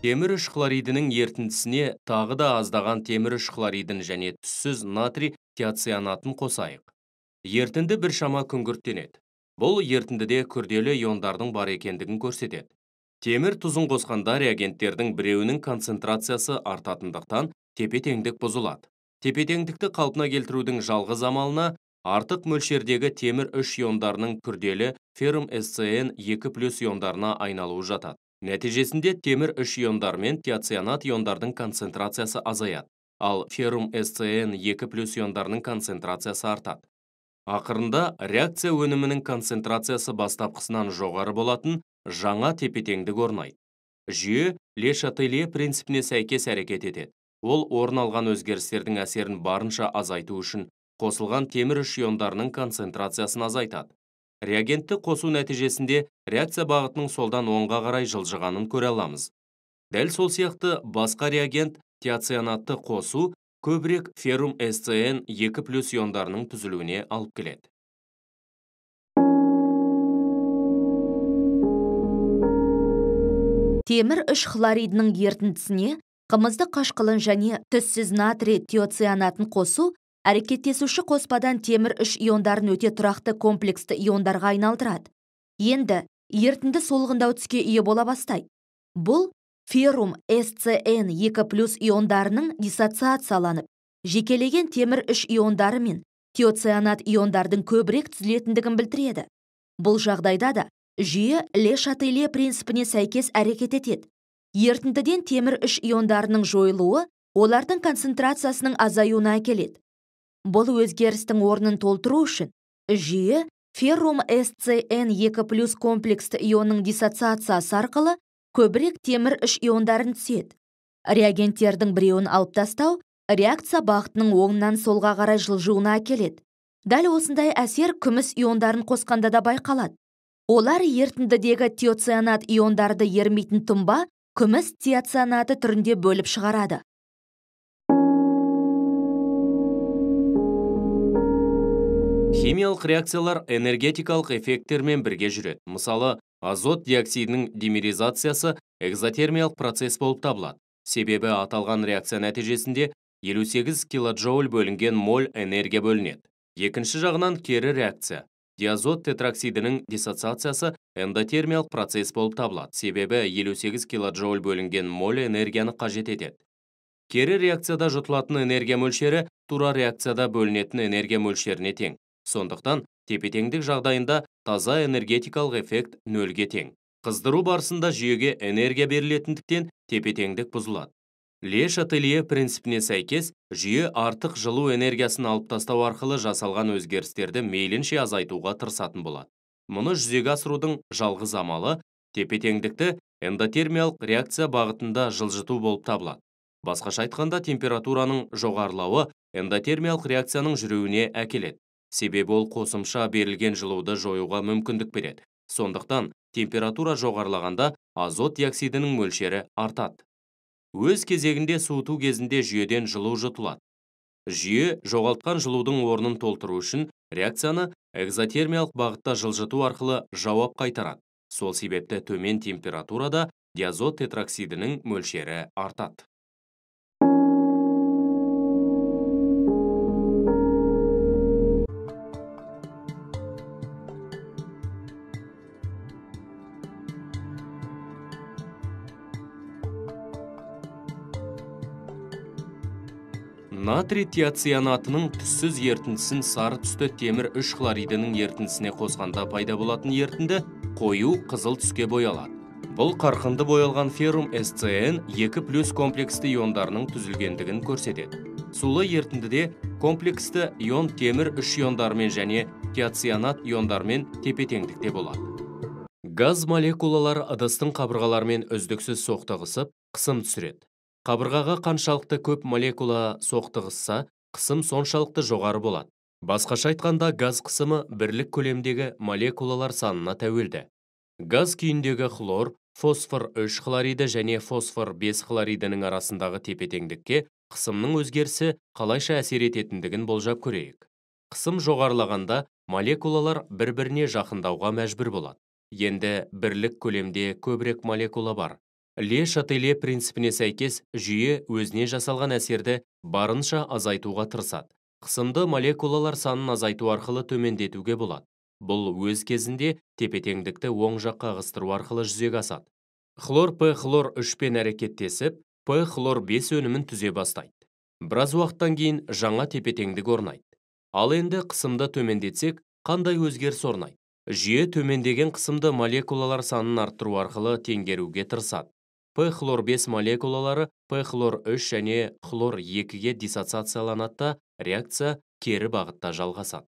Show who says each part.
Speaker 1: Темір 3 хлоридінің ерітіндісіне тағы да аздаған темір 3 хлоридін және түссіз натрий тиоцианатын қосайық. Ерітінді біршама күңгірттенеді. Бұл ерітіндіде күрделі иондардың бар екендігін көрсетеді. Темір тұзын қосқанда реагенттердің біреуінің концентрациясы артатындықтан тепе-теңдік бұзылады. Тепе-теңдікті қалпына келтірудің жалғыз амалына артық мөлшердегі темір 3 иондарының күрделі феррум СЦН 2+ иондарына айналуы жатады. Нәтижесінде темір 3 иондар мен тиоцианат иондардың концентрациясы азаяды, ал феррум СЦН 2+ иондарының концентрациясы артады. Ақырында реакция өнімінің концентрациясы бастапқысынан жоғары болатын жаңа тепе-теңдік орнайды. Жүйе Ле Шателье принципіне сәйкес әрекет етеді. Ол орын алған өзгерістердің әсерін барынша азайту үшін қосылған темір 3 иондарының концентрациясын азайтады. Реагентті қосу нәтижесінде реакция бағытының солдан оңға қарай жылжығанын көре аламыз. Дәл сол сияқты басқа реагент тиоцианатты қосу көбірек феррум СЦН 2+ иондарының түзілуіне алып келеді.
Speaker 2: Темір 3 хлоридінің ерітіндісіне қымызды қышқылын және түссіз натрий тиоцианатын қосу әрекеттесуші қоспадан темір 3 иондарын өте тұрақты комплексті иондарға айналдырады. Енді ерітінді солғындау түске ие бола бастайды. Бұл феррум СЦН 2+ иондарының диссоциацияланып, жекелеген темір 3 иондары мен тиоцианат иондардың көбірек түзілетіндігін білдіреді. Бұл жағдайда да жүйе Ле Шателье принципіне сәйкес әрекет етеді. Ерітіндіден темір 3 иондарының жойылуы олардың концентрациясының азаюына әкеледі. Бұл өзгерістің орнын толтыру үшін жүйе феррум СЦН 2+ комплексті ионның диссоциациясы арқылы көбірек темір 3 иондарын түседі. Реагенттердің біреуін алып тастау реакция бағытының оңнан солға қарай жылжуына әкеледі. Дәл осындай әсер күміс иондарын қосқанда да байқалады. Олар ерітіндідегі тиоцианат иондарды ерімейтін тұнба күміс тиоцианаты түрінде бөліп шығарады.
Speaker 1: Химиялық реакциялар энергетикалық эффекттермен бірге жүреді. Мысалы, азот диоксидінің димеризациясы экзотермиялық процесс болып табылады. Себебі аталған реакция нәтижесінде 58 килоджоуль бөлінген моль энергия бөлінеді. Екінші жағынан кері реакция. Диазот тетроксидінің диссоциациясы эндотермиялық процесс болып табылады. Себебі 58 килоджоуль бөлінген моль энергияны қажет етеді. Кері реакцияда жұтылатын энергия мөлшері тура реакцияда бөлінетін энергия мөлшеріне тең. Сондықтан тепе-теңдік жағдайында таза энергетикалық эффект нөлге тең. Қыздыру барысында жүйеге энергия берілетіндіктен тепе-теңдік бұзылады. Ле Шателье принципіне сәйкес, жүйе артық жылу энергиясын алып тастау арқылы жасалған өзгерістерді мейлінше азайтуға тырысатын болады. Мұны жүзеге асырудың жалғыз амалы тепе-теңдікті эндотермиялық реакция бағытында жылжыту болып табылады. Басқаша айтқанда, температураның жоғарылауы эндотермиялық реакцияның жүруіне әкеледі. Себебі ол қосымша берілген жылуды жоюға мүмкіндік береді. Сондықтан температура жоғарылағанда азот диоксидінің мөлшері артады. Өз кезегінде суыту кезінде жүйеден жылу жұтылады. Жүйе жоғалтқан жылудың орнын толтыру үшін реакцияны экзотермиялық бағытта жылжыту арқылы жауап қайтарады. Сол себепті төмен температурада диазот тетроксидінің мөлшері артады. Натрий тиоцианатының түссіз ерітіндісін сары түсті темір 3 хлоридінің ерітіндісіне қосқанда пайда болатын ерітінді қою қызыл түске боялады. Бұл қарқынды боялған феррум СЦН 2+ комплексті иондарының түзілгендігін көрсетеді. Сулы ерітіндіде комплексті ион темір 3 иондарымен және тиоцианат иондарымен тепе-теңдікте болады. Газ молекулалары ыдыстың қабырғаларымен үздіксіз соқтығысып, қысым түсіреді. Қабырғаға қаншалықты көп молекула соқтығысса, қысым соншалықты жоғары болады. Басқаша айтқанда, газ қысымы бірлік көлемдегі молекулалар санына тәуелді. Газ күйіндегі хлор, фосфор 3 хлориді және фосфор 5 хлоридінің арасындағы тепе-теңдікке қысымның өзгерісі қалайша әсер ететіндігін болжап көрейік. Қысым жоғарылағанда молекулалар бір-біріне жақындауға мәжбүр болады. Енді бірлік көлемде көбірек молекула бар. Ле Шателе принципіне сәйкес жүйе өзіне жасалған әсерді барынша азайтуға тырысады. Қысымды молекулалар санын азайту арқылы төмендетуге болады. Бұл өз кезінде тепе-теңдікті оң жаққа ығыстыру арқылы жүзеге асады. Хлор П хлор 3-пен әрекеттесіп, П хлор 5 өнімін түзе бастайды. Біраз уақыттан кейін жаңа тепе-теңдік орнайды. Ал енді қысымды төмендетсек, қандай өзгеріс орнайды? Жүйе төмендеген қысымды молекулалар санын арттыру арқылы теңгеруге тырысады. П хлор 5 молекулалары П хлор 3 және хлор 2-ге диссоциацияланады да, реакция кері бағытта жалғасады.